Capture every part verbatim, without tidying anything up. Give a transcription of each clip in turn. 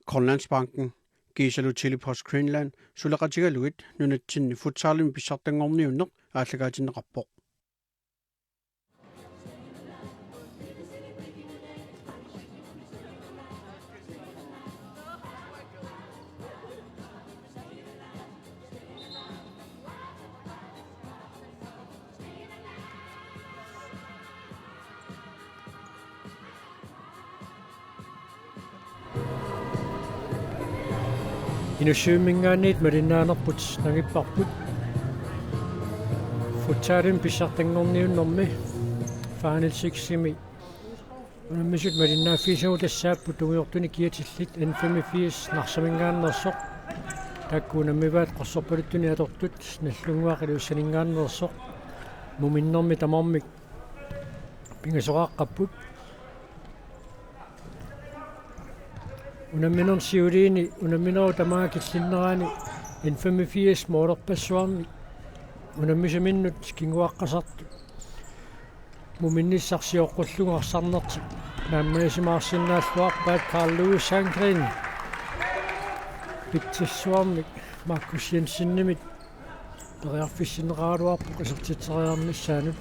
Grønlandsbanken kiisalu Tele-Post Greenland suleqatigalugit nunatsinni futsalimi pissartanngorniunneq aallakaatinneqarpoq. Inussivimminngaanniit malinnaanerput nangipparput. Futsalimi pissartanngorniunnermi Final Six-imi unammisut malinnaaffigisagut tassaapput tungujortunik kiatillit N femogfirs Narsaminngaanneersoq. Taakku unammivaat qorsorpaluttunik atortut Nagdlunguaq Ilulissaninngaanneersoq. Muminnermi tamarmik pingasoqaqqapput. Unamminermi siuliini unamminerup tamaanga killinnerani N femogfirs moolerpassuarnik unammisaminnut kinguaqqasartut muminnissarsioqqullugu arsarnertik naammagisimaarsinnaalluarpaat. Carl Louis Sandgreen pitsassuarnik Markus Jensenimit periarfissinneqaraluarpoq isertitseriarnissaanut.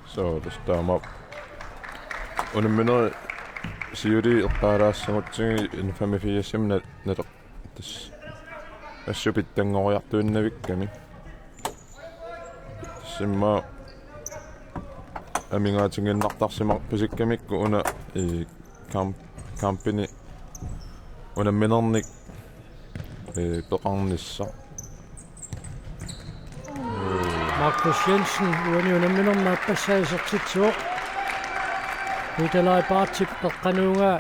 So, tassa taama unamminerit siuliini eqqaalaassagutsigit N femogfirsimi nat-, natoq tassa assut pitsanngoriartuinnavikkami. Tassami amigaatigiinnartarsimapput isikkamikku una i kamp-, kampini unamminernik, ee, peqarnissaq. Markus Jensen uani unamminermi aappassaa isertitsivoq. Peter Leibartip peqqanuugaa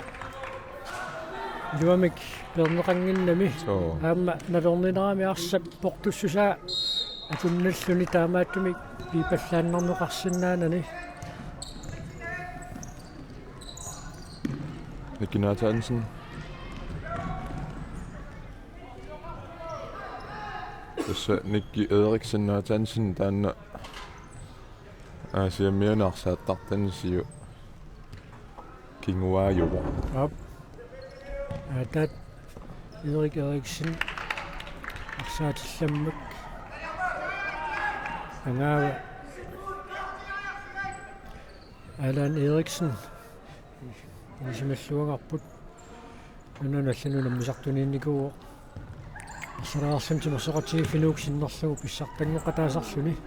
iluamik peerneqannginnami. Soo. Aamma nalorninerami arsap portussusaa atunnalluni taamaattumik piipallaannarneqarsinnaanani. Nicky Nathansen. Tassa Nicky Eriksen Nathansen taanna Aasiammiuni arsaattartani siu kinguaajuvoq. Aap. Aataat Erik Eriksen arsaatillammak. Angaava Allan Eriksen. Inisimalluagarput. Nunanut allanut unammisartuniinnikuuvoq. Arlaleriarluni timersoqatigiiffinnut sinnerlugu pissartanngoqataasarluni.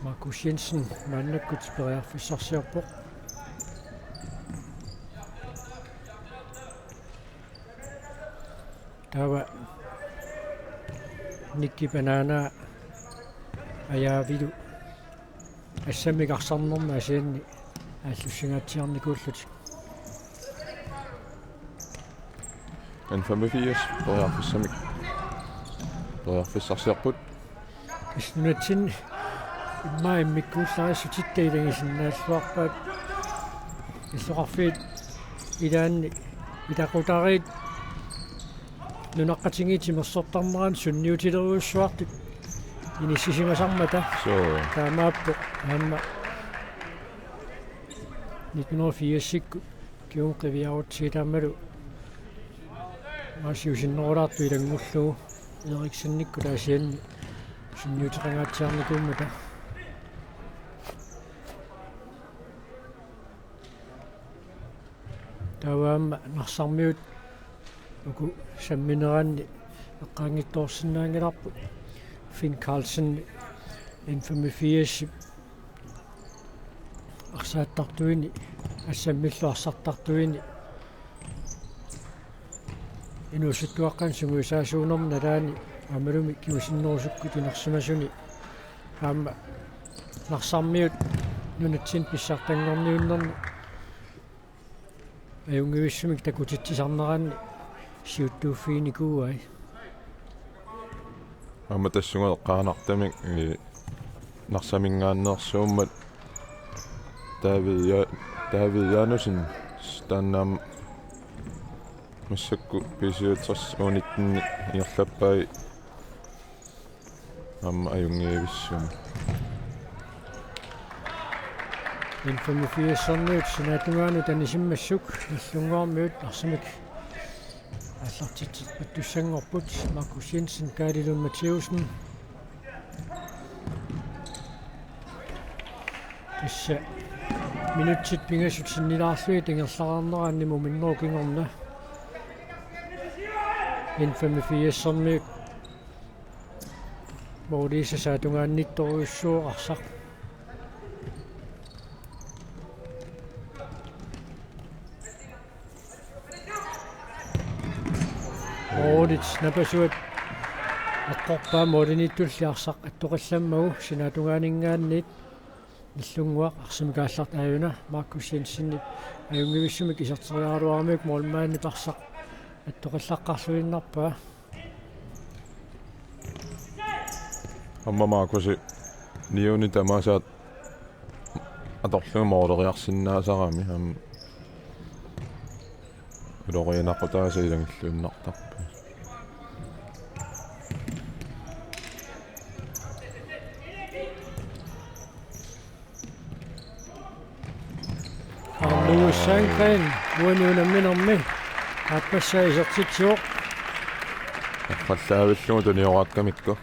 Markus Jensen maannakkut periarfissarsiorpoq. Taava Nicky Banana ajaavilu assammik arsarnermi asianni aallussingaatsiarnikuullutik. N femogfirs periarfissamik periarfissarsiorput. Tassa nunatsinni immaqa immikkuullarissutitta ilagisinnaalluarpaat. Illoqarfiit ilaanni ilaqutariit nunaqqatigiit timersortarneranni sunniutilerujussuartut inissisimasarmata. Soo. Taamaappoq aamma nitten hundrede og firsikkut kingumut qiviarutsigit aammalu aasiusinnerulaartoq ilanngullugu Eriksenikkut taasianni sunniuteqangaatsiarnikuummata. Taava aamma Narsarmiut uku sammineranni eqqaanngitsoorsinnaanngilarput. Finn Carlsen N femogfirsip arsaattartuini, assammillu arsartartuini inuusuttuaqqanut sungiusaasuunermi nalaani aammalumi kingusinnerusukkut inersimasuni aamma Narsarmiut nunatsinni pissartanngorniunnerni ajunngivissumik takutitsisarneranni siuttuuffiginikuuai. Aamma tassunga eqqaanartumik, ee, Narsaminngaanneersuummat David Ja-, David Janussen taanna aamma massakkut B syvogtres U nitten ingerlappai aamma ajunngivissumik. N-femogfirsimiut sinaatungaanut anisimmassuk Nagdlunguarmiut arsamik aallartitseqqittussanngorput. Markus Jensen, Kaali Lund Mathiussen. Tassa minutsit pingasut sinnilaarlugit ingerlareernerani muminnerup kingorna N-femogfirsimiut måliisa saatungaannittorujussuuvoq arsaq. Målit napasuat eqqorpaa målimiittulli arsaq attoqqillammagu sinaatungaaninngaanniit. Nagdlunguaq arsamik aallartittaa, aajuna Markus Jensenip ajunngivissumik iserteriaraluaramiuk målmandip arsaq attoqqillaqqaarluinnarpaa. Aamma Markusi niuni tamaasa atorlugu måleriarsinnaasarami aamma ilorianaqutaasa ilagilluinnartarpoq. Louis Sandgren uani unamminermi aappassaa isertitsivoq. Affallaavillugu tunioraakkamikku.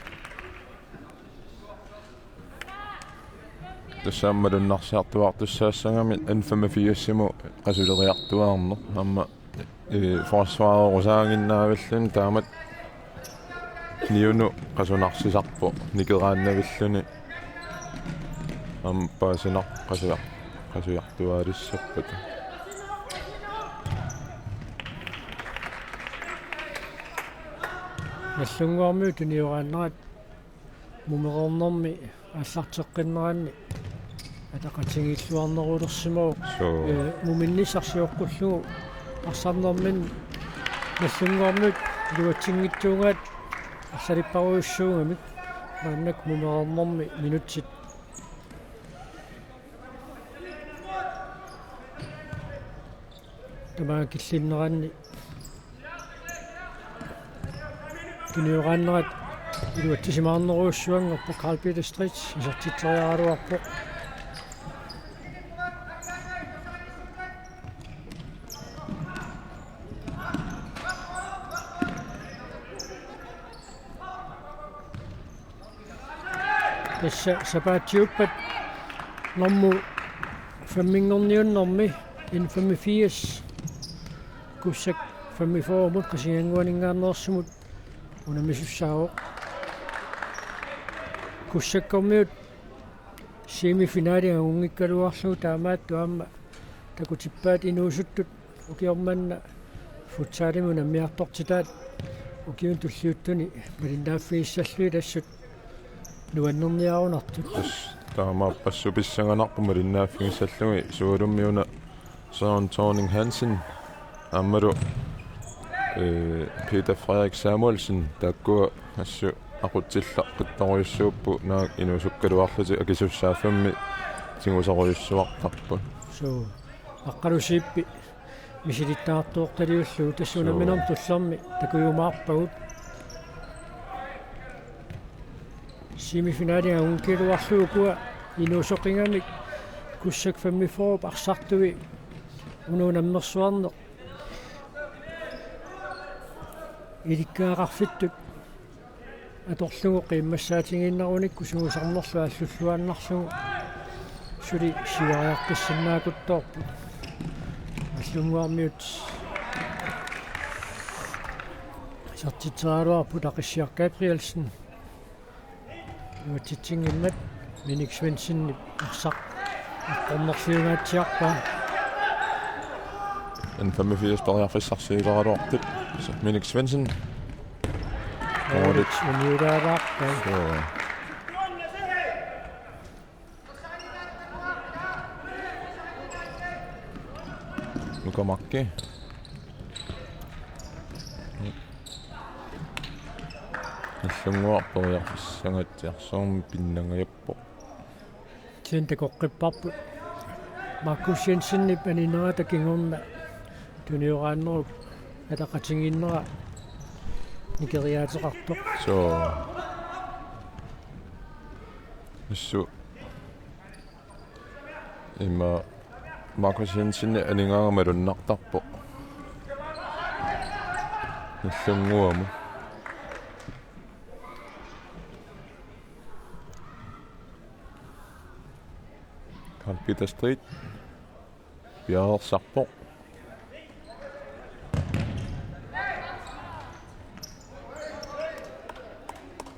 Tassa aamma malunnarsiartuaartussaassagami N-femogfirsimut qasuleriartuaarneq. Aamma, eh, forsvarerusaaginnavilluni taamatut niunut qasunarsisarpoq nikeraannavilluni. Aamma paasinartoq qasujar-, qasujartuaalissappata. Nagdlunguarmiut tunioraannerat mumereernermi aallarteqqinneranni ataqatigiilluarnerulersimavoq. Suu. Ee, muminnissaq sioqqullugu arsarnerminni Nagdlunguarmiut iluatsinngitsuugaat arlalipparujussuugamik maannakkut mumereernermi minutsit tamaanga killinneranni tunioraannerat iluatsisimaarnerujussuanngorpoq. Karl Peter Street isertitseriaraluarpoq. Tassa sapaatiuppat normu femminngorniunnermi N-femogfirs Kussak femogfyrremut Qasigiannguaninngaanneersumut unammisussaavoq. Kussakkormiut semifinali angunngikkaluarlugu taamaattoq aamma takutippaat inuusuttut ukioq manna futsalimi unammiartortitaat ukiuni tulliuttuni malinnaaffigissallugit assut nuannerniarunartut. Tassa taamaappoq assut pissanganarpoq malinnaaffigissallugit, sualummik una Søren Thorning Hansen aammalu, eh, Peter Frederik Samuelsen, taakkua assut aqutsillaqqittorujussuupput, naak inuusukkaluarlutik akisussaaffimmi tigusorujussuartarput. Suu, Aqqalusiippi misilittagartoortaliullugu tassa unamminermi tullermi takujumaarpagut. Semifinali angunngikkaluarlugu ukua inuusoqigamik Kussak femogfyrrep arsartui una unammersuarneq ilikkagaqarfittut atorlugu qiimmassaatigiinnarunikku sivisuumik aallulluaannarlugu suli siuariaqqissinnaaqqittoorput. Nagdlunguarmiut isertitseriaraluarput Aqissiaq Gabrielsen iluatsitsinngimmat. Minik Svendsenip arsaq eqqornerliungaatsiarpaa. N-femogfirs periarfissarsiileraluartut. Minik Svendsen. Målit uniulaalaarpaa. Joo. Nuka Makke. Nagdlunguaq periarfissangatsiarsuarmi pinnangajappoq. Tassa takoqqipparput. Markus Jensenip aninerata kingorna tunioraannerup ataqatigiinnera nikeriaateqartoq. Suu. Assut Ima Markus Jensen anigaanga malunnartarpoq. Nallunnguamut. Karl Peter Strid. Piareersarpoq.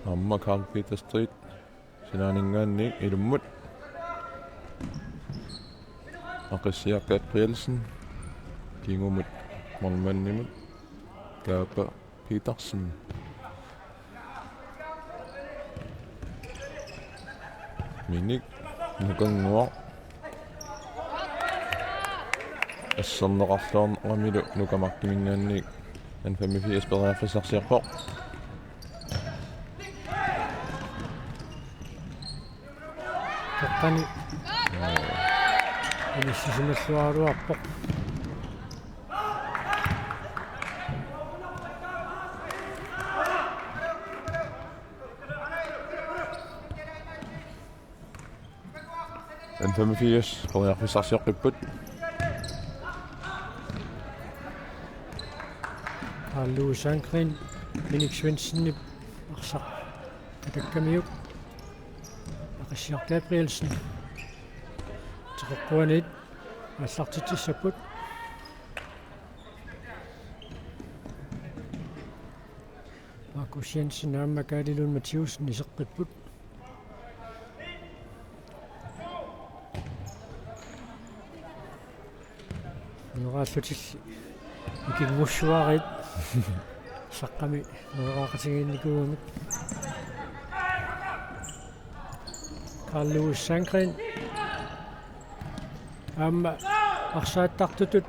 Aamma Karl Peter Strid. Sinaaninngaanniit ilummut. Aqissiaq Gabrielsen. Kingumut målmandimut. Taapa Petersen. Minik. Nukannguaq. Asserneqarluarnamilu Nuka Markiminngaanniit N femogfirs periarfissarsiorpoq. Toqqani inissisimalluaraluarpoq. N femogfirs periarfissarsioqqipput. Karl Louis Sandgreen, Minik Svendsenip arsaq atakkamiuk. Aqissiaq Gabrielsen. Teqeqquaniit aallartitsissapput. Markus Jensen aamma Kaali Lund Mathiussen iseqqipput. Neraallutilli ikinngussuarit saqqami neraaqatigiinnikuugamik. Karl Louis Sandgreen. Aamma arsaattartutut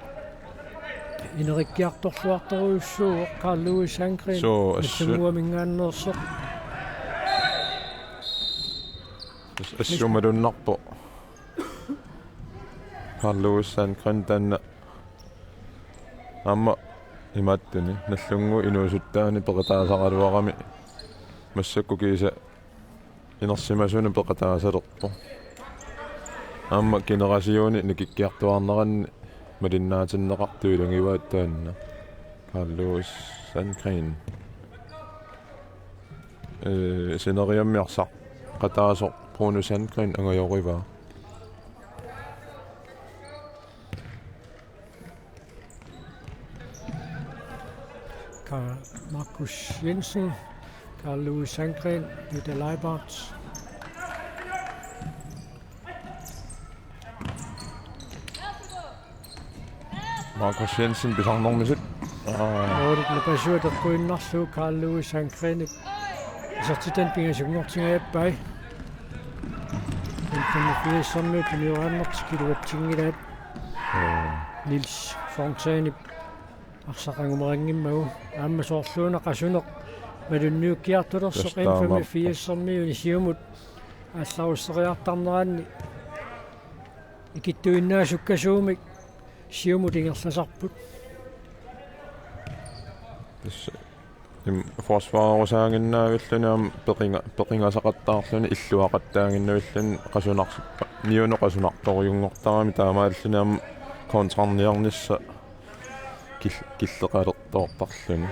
inerikkiartorluartorujussuuvoq Karl Louis Sandgreen. Suu, assut. Nallunnguaminngaanneersoq. As-, assut malunnarpoq. Karl Louis Sandgreen taanna. Aamma imaattuni Nallunnguup inuusuttaani peqataasaraluarami massakkut kiisa inersimasunut peqataasalerpoq. Aamma generationi nikikkiartuaarneranni malinnaatinneqartut ilagivaat taanna. Karl Louis Sandgreen. Ee, sineriammi arsaqataasoq Bruno Sandgreen angajorivaa. Ka-, Markus Jensen, Karl Louis Sandgreen, Peter Leibart. Markus Jensen pisarnermisut. Aa. Målit napasua teqquinnarlugu Karl Louis Sandgreenip isertitani pingasunngortingajappai. N femogfirsimiut tunioraannertik iluatsinngilaat. Aa. Niels Fontainep arsaq angumeranngimmagu aamma soorluuna qasuneq malunniukkiartulersoq. Tassa taamaappoq. N femogfirsimiuni siumut aallarusseriartarneranni ikittuinnaasukkasuumik siumut ingerlasarput. Tassa im-, forsvarerusaaginnaavilluni aamma peqinga-, peqingasaqattaarluni illuaqattaaginnavilluni qasunar-, niunut qasunartorujunngortarami taamaalluni aamma kontrarniarnissaq kil-, killeqalertoortarluni.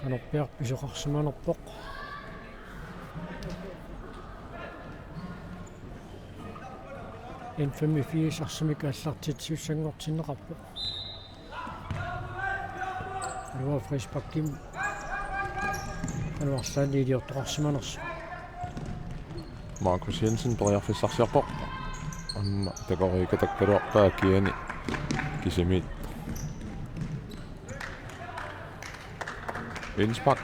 Qanorpiaq pisoqarsimanerpoq. N femogfirs arsamik aallartitsisussanngortinneqarpoq. Aluaa frisparkimik aluarlaanni iliortoqarsimanersoq. Markus Jensen periarfissarsiorpoq. Aamma takoriikkatakkaluarpaa kiani kisimiittoq. Indspark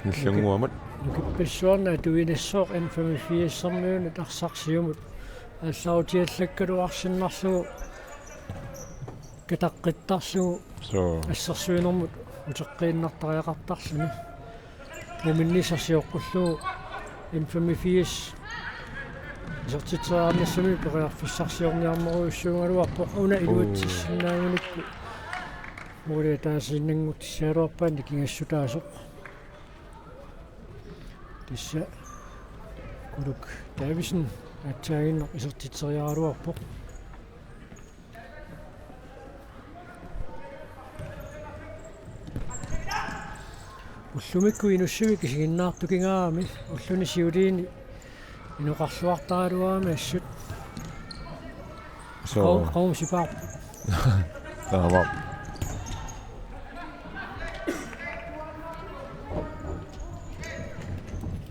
Nallunnguamut. Nukippassuarni atuinissoq N femogfirsimiunit arsaq siumut aallarutiallakkaluarsinnarlugu kataqqittarlugu. Suu. Assersuinermut uteqqiinnartariaqartarluni. Muminnissaq sioqqullugu N femogfirs isertitseriarnissaminik periarfissarsiorniarnerujussuugaluarpoq una. Uu. Iluatsissinnaagunikku Måli ataasiinnanngutissaagaluarpaa nikingassutaasoq. Tassa Kuluk Davidsen aatsaaginnaq isertitseriaraluarpoq. Ullumikkut Inussivik isiginnaartukingaarami, ulluni siuliini inoqarluartaraluarami assut. Suu. Qau-, qausipaarput. Taamaappoq.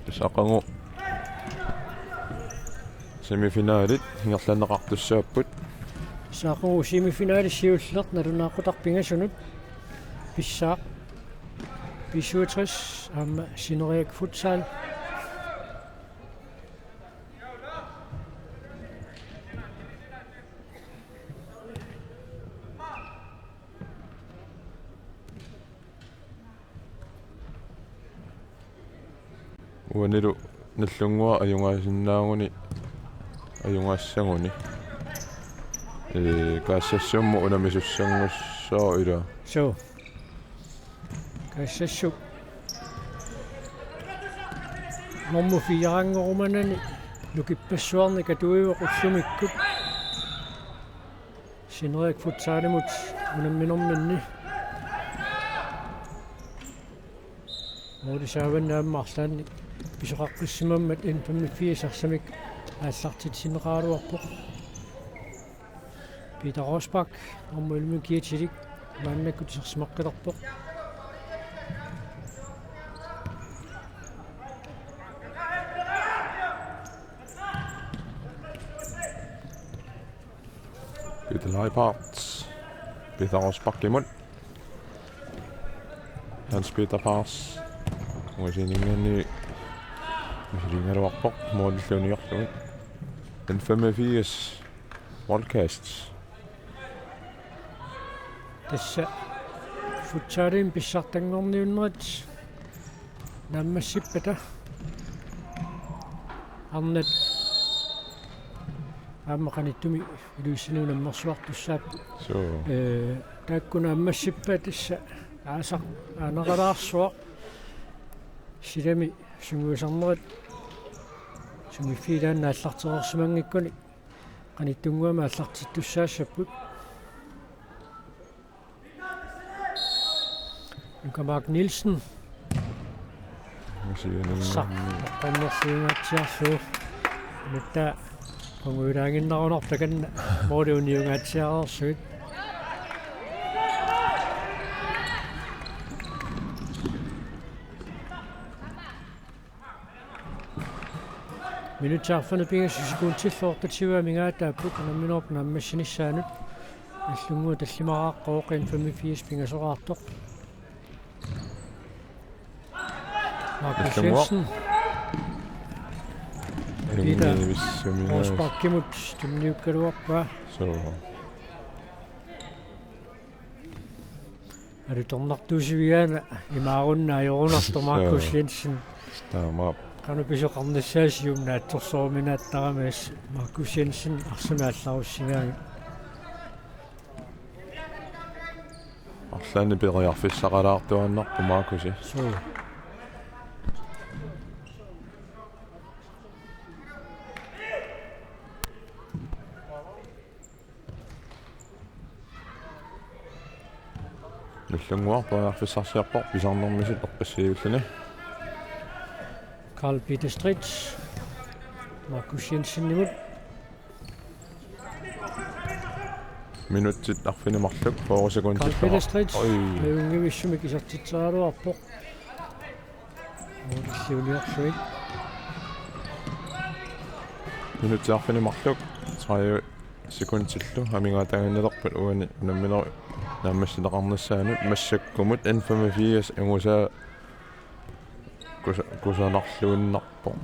Tassa aqagu semifinalit ingerlanneqartussaapput. Tassa aqagu semifinalit siulleq nalunaaqutaq pingasunut pissaaq B syvogtres aamma Sineriak Futsal. Uanilu Nagdlunguaq ajugaasinnaaguni, ajugaassaguni. Ee, Kaassassummi unammisussanngussooq ilaa. Suu. Kaassassuk normu fire-anngorumanani nukippassuarnik atuivoq ullumikkut. Sineriak Futsalimut unamminerminni. Måli saavanni aamma arlaannik pisoqaqqissimammat N femogfirs arsamik aallartitsineqaraluarpoq. Peter Rosbach, nummer elleve, kiatilik maannakkut isersimaqqilerpoq. Peter Leiphardt. Peter Rosbachimut. Hans Peter Paas. Uasininganni misiligaluarpoq målillu uniorlugit. N femogfirs Wildcats. Tassa futsalimi pissartanngorniunnerit naammassippata arnat aamma qanittumi Ilulissani unammersuartussaapput. Suu. Ee, taakku naammassippat tassa aasaq aanaqalaarsuaq. Silami sungiusarnerit sumiffiit ilaanni aallartereersimanngikkuni qanittunnguamik aallartittussaassapput. Nuka Mark Nielsen. Sianermi. Sa-, eqqannersiungaatsiarlugu. Nutta qungujulaaginnarunarpoq takanna måli uniungaatsiareersuit. Minutsit arfineq-pingasut sekuntillu otteogtyve amigaataapput unamminerup naammassinissaanut. Nagdlunguaq tallimaraarpoq, N femogfirs pingasoraartoq. Markus Nagdlunguaq. Jensen. Peter Rosbachimut tunniukkaluarpaa. Suu. Alutornartuusivigaanni imaarunnaajorunartoq Markus Jensen. Taamaappoq. Qanoq pisoqarnissaa siumut naatsorsoruminaattaramik Markus Jensen arsamik aallarussigaangat. Arlaannik periarfissaqalaartuaannarpoq Markusi. Suu. Nagdlunguaq periarfissarsiorpoq pisarnermisut eqqissiigulluni. Karl Peter Stridt. Markus Jensenimut. Minutsit arfineq-marluk, fyrre sekundit. Karl Peter Stridt. Oj. Majunngivissummik isertitseriaraluarpoq. Målillu uniorlugit. Minutsit arfineq-marluk, tredive sekundillu amigaataaginnalerput uani unamminerup naammassineqarnissaanut. Massakkumut N femogfirs angusaa kusa-, kusanarluinnarpoq.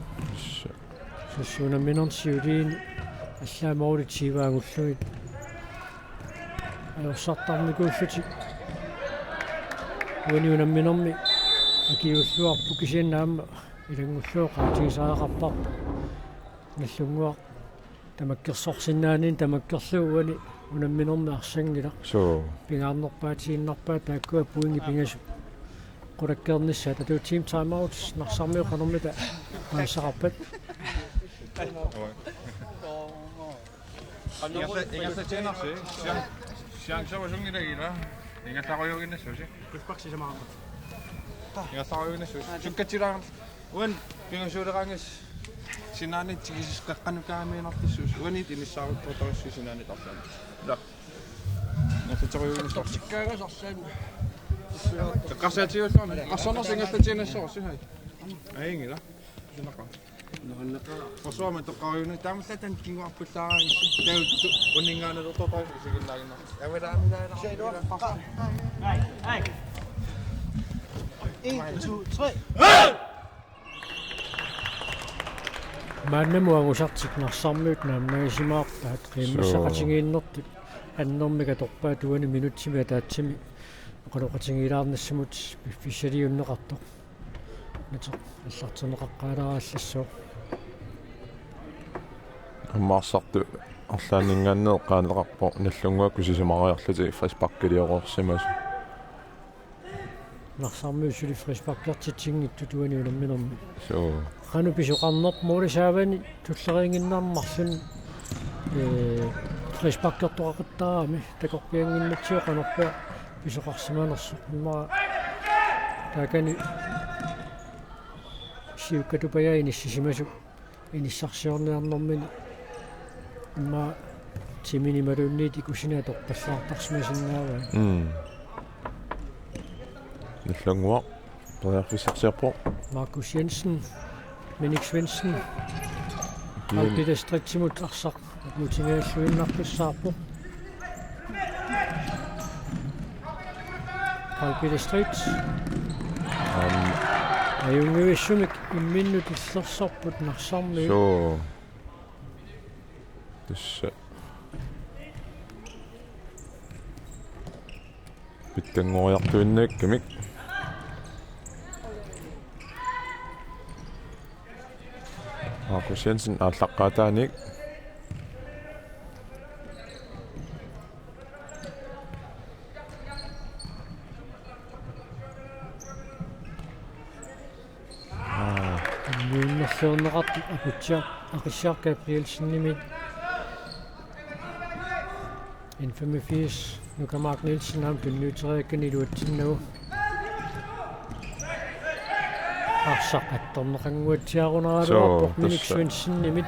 Tassa unamminerni siuliini allaat målit tyve angullugit ajorsartarnikuullutik. Uani unamminermi akiuulluarput kisianni aamma ilanngullugu qaatigisariaqarparput. Nagdlunguaq tamakkersorsinnaanini tamakkerlugu uani unamminermi arsanngilaq. Suu. Pingaarnerpaatiinnarpaat taakkua pointit pingasut qulakkeernissaat. Taava team timeout, Narsarmiut qanormita paasisaqarpat? Ingerla-, ingerlatsiinnarsi. Siang-, siang soorusunngilaq ila. Ingerlarujuinnassuusi. Frispark sisamaqarpat. Ingerlarujuinnassuusi. Sukkatsilaarnarsi. Uani pingasuuleraangassi sinaanit tikisis qaqqanukaamiinartissuus. Uani inissaaruttortarussi sinaanit arlaanni. Ila. Ingerlatsiinnarsi. Eqqarsaatigiulluarni. Arsarnersi ingerlatsiinnassuusi hai. Ajunngilaq. Simaqa. Forsvarimi toqqarujuni taamaallaat kinguarpullaaraangassi tauttu uninngaannalertortarussi isiginnaaginnarsi. Amila, amila, amila. En, to, tre. Maannamut angusartik Narsarmiut naammagisimaqarpaat qiimmassaqatigiinnertik annermik atorpaat uani minutsimik ataatsimi oqaloqatigiilaarnissamut piffissaliunneqartoq. Nateq allartinneqaqqaalaarallassaaq. Aamma arsartut arlaanninngaanniit eqqaaneqarpoq Nagdlunguakkut sisamariarlutik frisparkiliorsimasut. Narsarmiut suli frisparkertitsinngitsut uani unamminermi. Suu. Qanoq pisoqarnerpoq mooli saavani tulleriinnginnama marlunnik, ee, frisparkertoqaqattaarami takorpiannginnatsigu qanorpiaq pisoqarsimanersoq. Immaqa taakani siukkatupajai inissisimasut inissarsiorniarnermini immaqa timini imaluunniit ikusineq atorpallaartarsimasinnaavai. Mm. Nagdlunguaq periarfissarsiorpoq. Markus Jensen, Minik Svendsen, Jim. Karl Peter Stridtimut arsaq akuutigigalluinnartussaavoq. Karl Peter Strid. Aam. Ajunngivissumik imminnut illersorput Narsarmiut. Suu. Tassa. Pitsanngoriartuinnakkami. Markus Jensen aallaqqaataaniit. Aa. Immiunnerluunneqartut Akutsiaq, Akutsiaq Gabrielsenimit. N femogfirs, Nuka Mark Nielsen aamma tunniuteriakkani iluatsinnagu. Arsaq attorneqannguatsiarunaraluarpoq. Suu, Minik tassa. Svendsenimit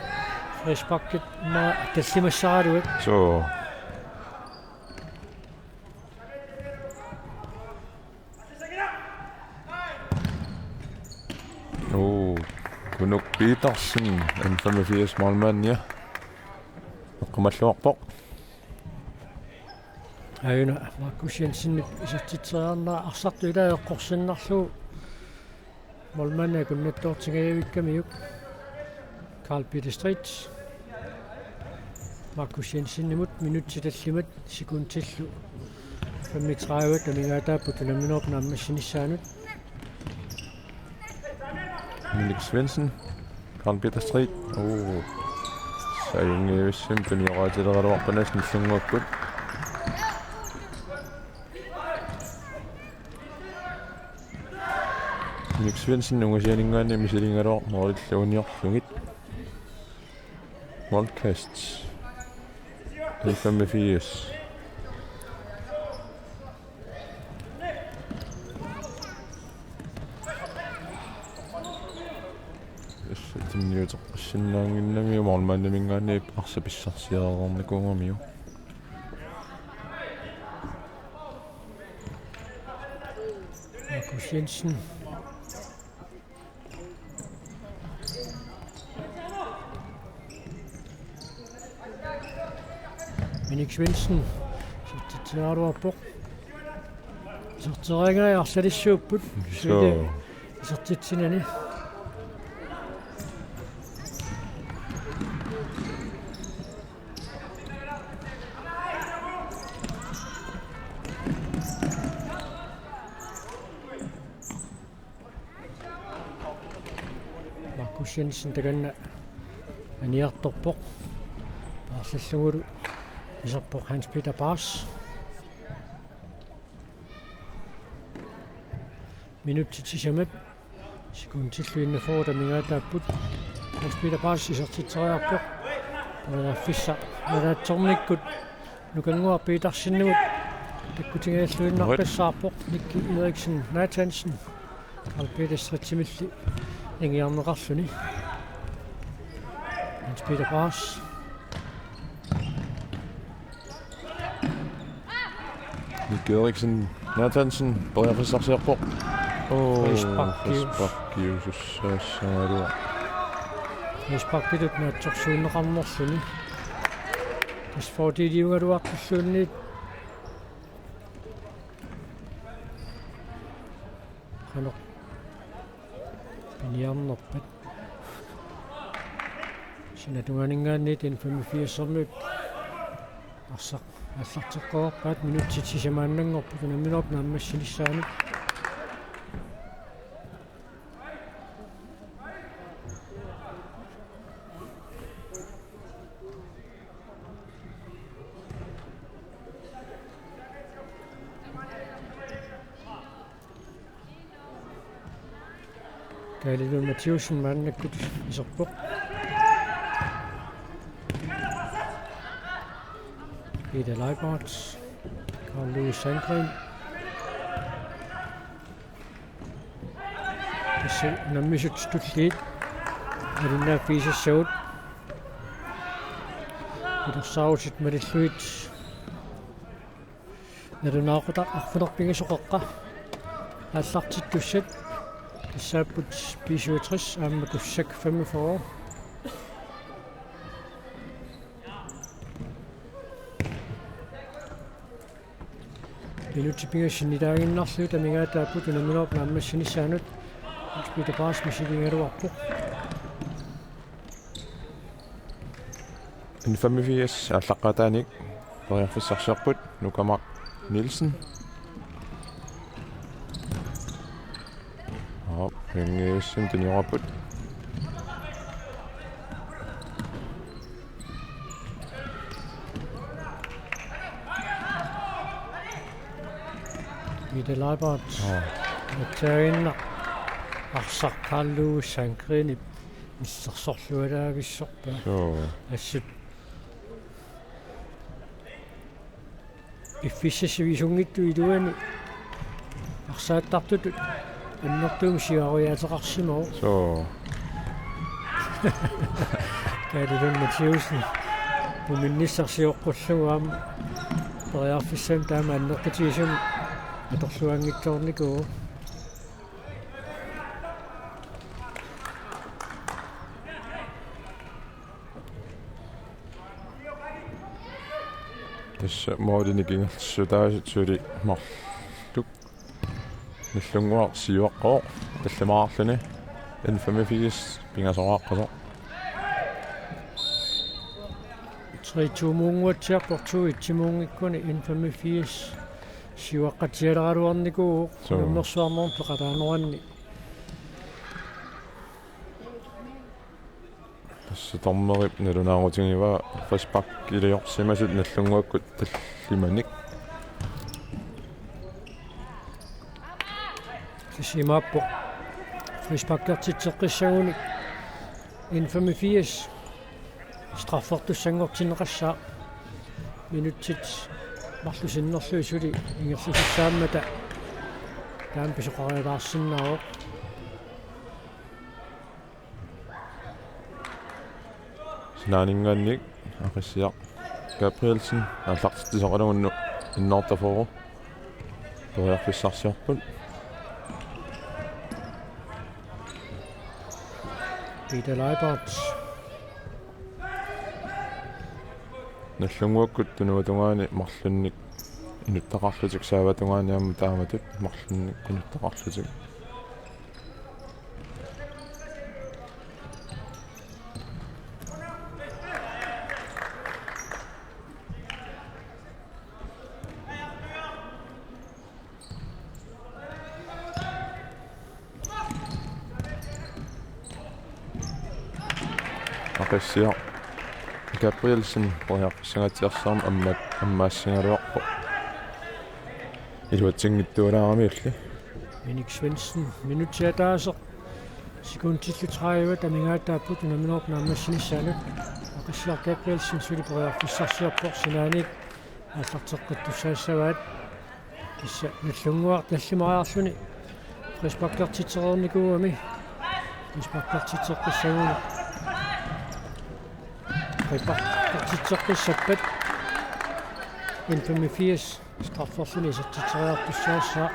frisparkit immaqa tallimassaraluat. Suu. Uu, Kunuk Petersen, N femogfirs målmandia. Eqqumalluarpoq. Aajuna Markus Jensenip isertitseriarnera arsartut ilaa eqqorsinnarlugu. Målmandi akunnattoortingajavikkamiuk. Karl Peter Strid. Markus Jensenimut minutsit tallimat sekundillu femogtredive amigaataapput unamminerup naammassinissaanut. Minik Svendsen, Karl Peter Strid. Uu. Saajunngivissumik tunioqaatileraluarpoq Nagdlunguakkut. Minik Svendsen ungasianinngaanniit misiligaluarpoq målillu uniorlugit. Målkast. N femogfirs. Tassa tunniuteqqissinnaannginnamiuk målmandiminngaanniit arsaq pissarsiareernikuugamiuk. Markus Jensen. Minik Svendsen. Isertitseriaraluarpoq. Iserteriarai arsalissuupput. Suu. Isertitsinani. Markus Jensen takanna aniartorpoq. Paarlallugulu Iserpoq Hans Peter Bars. Minutsit sisamat sekundillu enogfyrre amigaataapput. Hans Peter Bars isertitseriarpoq. Periarfissaq nalaatsornikkut Nukannguaq Petersenimut takkutigalluinnarpassaarpoq. Nikki Eriksen Nathansen Karl Peter Stridtimilli ingiarneqarluni. Hans Peter Bars. Nikki Eriksen Nathansen periarfissarsiorpoq. Oo, frisparkius. Frisparkiusussaassagalua. Frisparkitut naatsorsuunneqarnerluni. Tassa fordeliugaluartulluunniit. Qanoq piniarnerpat. Sinatungaaninngaanniit N femogfirsermiut arsaq aallarteqqaarpaat, minutsit sisamaannanngorput unamminerup naammassinissaanut. Kaali Lund Mathiussen maannakkut iserpoq. Peter Leibarth. Carl Louis Sandgren. Tassa unammisut tulliit nalunaaffigisassagut. Pilersaarutit malillugit. Nalunaaqutaq arfineq-pingasoqaqqa. Aallartittussat tassaapput B syvogtres aamma Kussak femogfyrre. Minutsit pingasut sinnilaannginnarlugit amigaataapput unamminerup naammassinissaanut. Hans Peter Bars misiligaluarpoq. N femogfirs aallaqqaataaniit periarfissarsiorput Nuka Mark Nielsen. Aap, N G S-imut tuniorapput. Peter Leibarth. Aap. Atsiaginnaq arsaq Carl Louis Sandgrenip illersorlualaavissorpaa. Suu. Assut piffissaq sivisunngitsoq iluani arsaattartutut annertuumik siuariaateqarsimavoq. Suu. Kaali Lund Mathiussen puminnissaq sioqqullugu aamma periarfissamik taama annertutigisumik atorluanngitsoornikuuvoq. Tassa målinik ingerlassutaasut suli marluk. Nallunnguaq siuaqqavoq tallimaarluni. N femogfirs pingasoraaqqusoq. Tre to-muunnguatsiarpoq to et-imuunngikkuni N femogfirs siuaqqatsialeraluarnikuuvoq. Suu. Unammersuarnermut peqataaneranni. Tassa dommerip nalunaarutigivaa frispark iliorsimasut Nallunnguakkut tallimanik. Tassa imaappoq frisparkertitseqqissagunik N femogfirs straffertussanngortinneqassaaq. Minutsit marluk sinnerlugit suli ingerlasussaammata taama pisoqariataarsinnaavoq. Sinaaninngaanniit Aqissiaq Gabrielsen aallartitsisoqalugu unnu innoortaforu. Periarfissarsiorput. Peter Leibarth. Nallunnguakkut tunuatungaani marlunnik inuttaqarlutik, saatungaani aamma taamatut marlunnik inuttaqarlutik. Aqissiaq Gabrielsen periarfissangatsiarsaarmat amma-, ammaassigaluarpoq. Iluatsinngitsuulaaramiulli. Minik Svendsen, minutsit ataaseq. Sekundillu tredive amigaataapput unamminerup naammassinissaanut. Aqissiaq Gabrielsen suli periarfissarsiorpoq, sinaaniit aallarteqqittussaassavaat. Tassa Nagdlunguaq tallimariarluni frisparkertitsereernikuugami. Frisparkertitseqqissagunik. Frisparkertitseqqissappat N femogfirs strafferluni isertitseriartussaassaaq.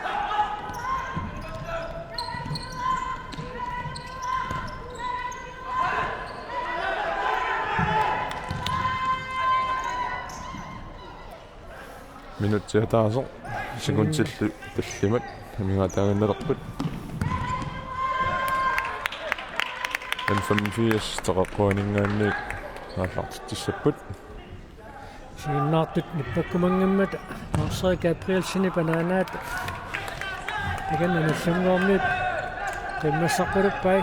Minutsit ataaseq sekundillu tallimat amigaataaginnalerput. N femogfirs teqeqquaninngaanniit aallartitsissapput. Siunnaartut nippakkumanngimmata Lars-Erik Gabrielsenip anaanaata. Takanna Nagdlunguarmiut qimmassaqquluppai.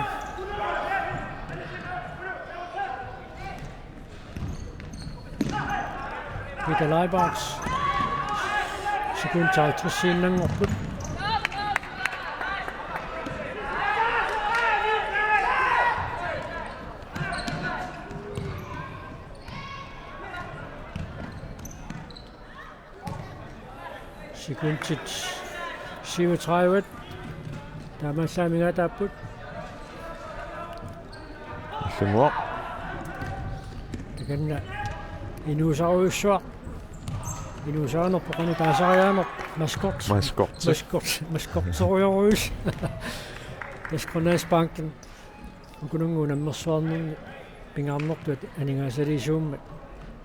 Peter Leibartz. Sekundit halvtreds siden anngorput. Sekundit syvogtredive. Taamaallaat amigaataapput. Nagdlunguaq. Takanna inuusarujussuaq. Inuusaanerpoq, qanoq taasariaanerpoq. Maskot. Maskot. Maskot. Maskotserujorujussuaq. Tassa Grønlandsbanken. Ukununnga unammersuarnerni pingaarnertut aningaasaliisuummat.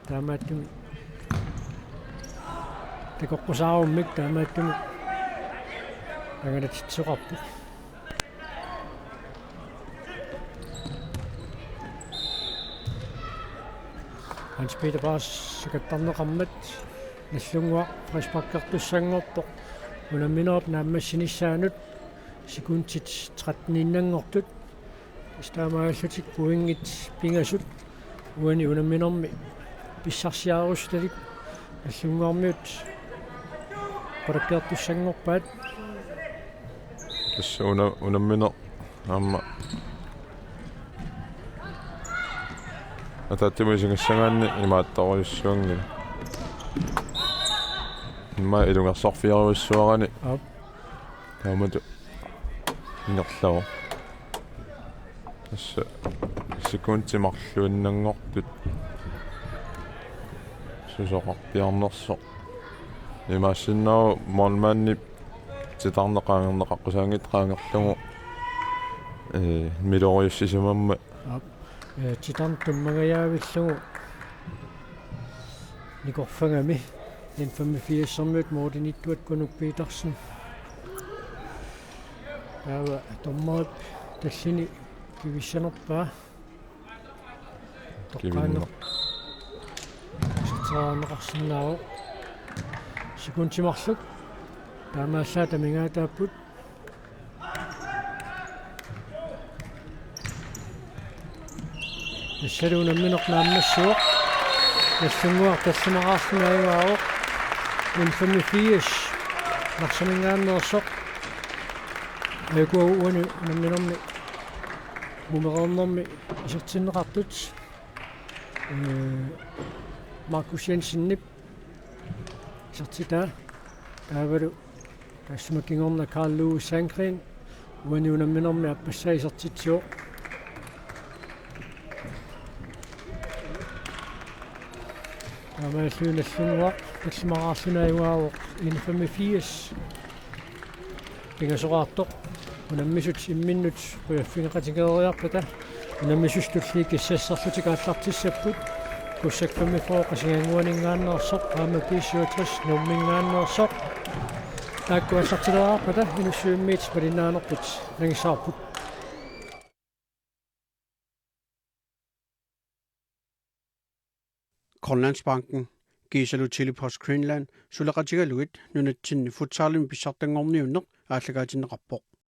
Taamaattumik takoqqusaarummik taamaattumik angalatsitsisoqarpoq. Hans Peter Paas sakattarneqarmat Nagdlunguaq frisparkertussanngorpoq unamminerup naammassinissaanut sekundit tretten innanngortut. Tassa taamaallutik pointit pingasut uani unamminermi pissarsiarussutalik Nagdlunguarmiut qulakkeertussanngorpaat. Tassa una-, unammineq aamma ataatsimut isigassagaanni imaattorujussuanngilaq. Immaqa ilungersorfiorujussuarani. Aap. Taamatut ingerlavoq. Tassa sekundit marluinnanngortut susoqarpiarnersoq. Imaassinnaavoq målmandip titarneq qaangerneqaqqusaanngitsoq qaangerlugu, ee, miloriussisimammat. Aap. Ee, titarneq tummangajaavillugu nikorfagami N femogfirsermiut målimiittuat Kunuk Petersen. Taava dommerip tallini kivissanerpaa. Kivinneq. Toqqaanneq. Isertitseriarneqarsinnaavoq. Sekundit marluk. Taamaallaat amigaataapput. Tassalu unammineq naammassivoq. Nagdlunguaq tallimaraarluni ajugaavoq. N femogfirs Narsaminngaanneersoq. Ajuku uani unamminermi mumereernermi isertinneqartut. Ee, Markus Jensenip isertitaa. Taavalu taassuma kingorna Carl Louis Sandgreen uani unamminermi aappassaa isertitsivoq. Taamaalilluni Nagdlunguaq tallimaraarluni ajugaavoq N femogfirs. Pingasoqartoq. Unammisut imminnut qujaffigeqatigeeriarpata unammisut tulliit kissassarlutik aallartissapput. Kussak femogfyrre Qasigiannguaninngaanneersoq aamma B syvogtres Nuumminngaanneersoq. Taakku aallartileriarpata Inussivimmiit malinnaanerput nangissavarput. Grønlandsbanken kiisalu Tele-Post Greenland suleqatigalugit nunatsinni futsalimi pissartanngorniunneq aallakaatinneqarpoq.